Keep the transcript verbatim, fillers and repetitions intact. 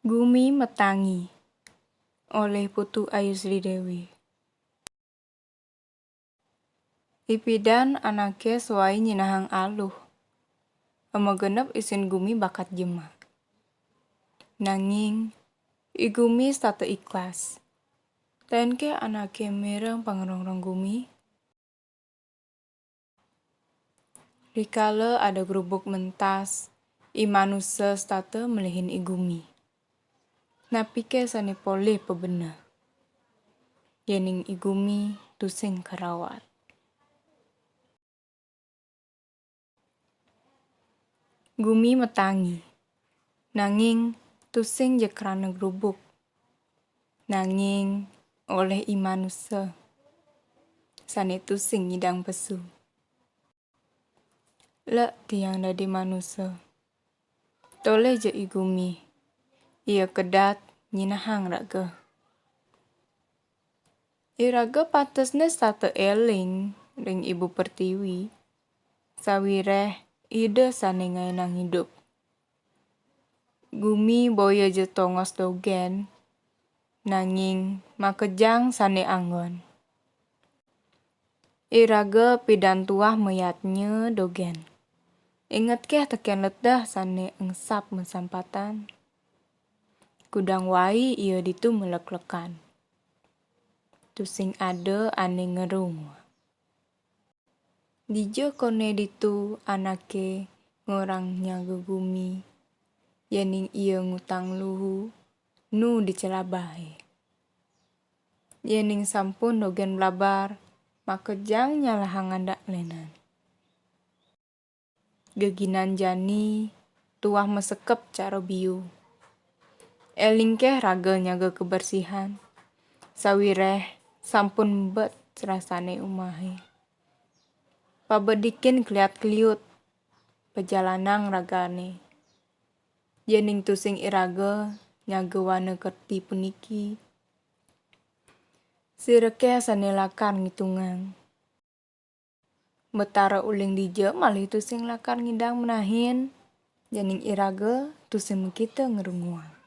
Gumi Metangi oleh Putu Ayu Sri Dewi. Ipidan anake suai nyinahang aluh. Ema genep isin gumi bakat jema. Nanging, i gumi setata ikhlas. Tenke anake mireng pangerongrong gumi. Rikala ada grubuk mentas, i manusa setata melihin i gumi. Napike sane polih pabena? Yening i gumi tusing karawat. Gumi metangi, nanging tusing ja krana grubuk. Nanging oleh i manusa, sane tusing nyidang pesu. Lek tiang dadi manusa, toleh ja i gumi, ia kedat nyinahang raga. Iraga patesne setata eling ring Ibu Pertiwi, sawireh Ida sane ngaenang idup. Gumi boya ja tongos dogen, nanging makejang sane anggon. Iraga pidan tuah mayatnya dogen. Ingetkeh teken letdah sane engsap masampatan. Kudang wai ia ditu melek-lekan. Tusing ada ane ngerung. Dija kone ditu anake ngorang nyaga gumi, yening ia ngutang luhu, nu dicelabahe. Yening sampun dogen blabar, makejang nyalahang andak lenan. Geginan jani tuah masekep cara biu. Elingkeh raga nyaga kebersihan, sawireh sampun mbet rasane umahe. Pabedikin kliat-kliut, pajalanang ragane. Yening tusing iraga nyaga wana kerti puniki, sirekeh sane lakar ngitungang. Betara uling dija malih tusing lakar ngidang menahin, yening iraga tusing makita ngrunguang.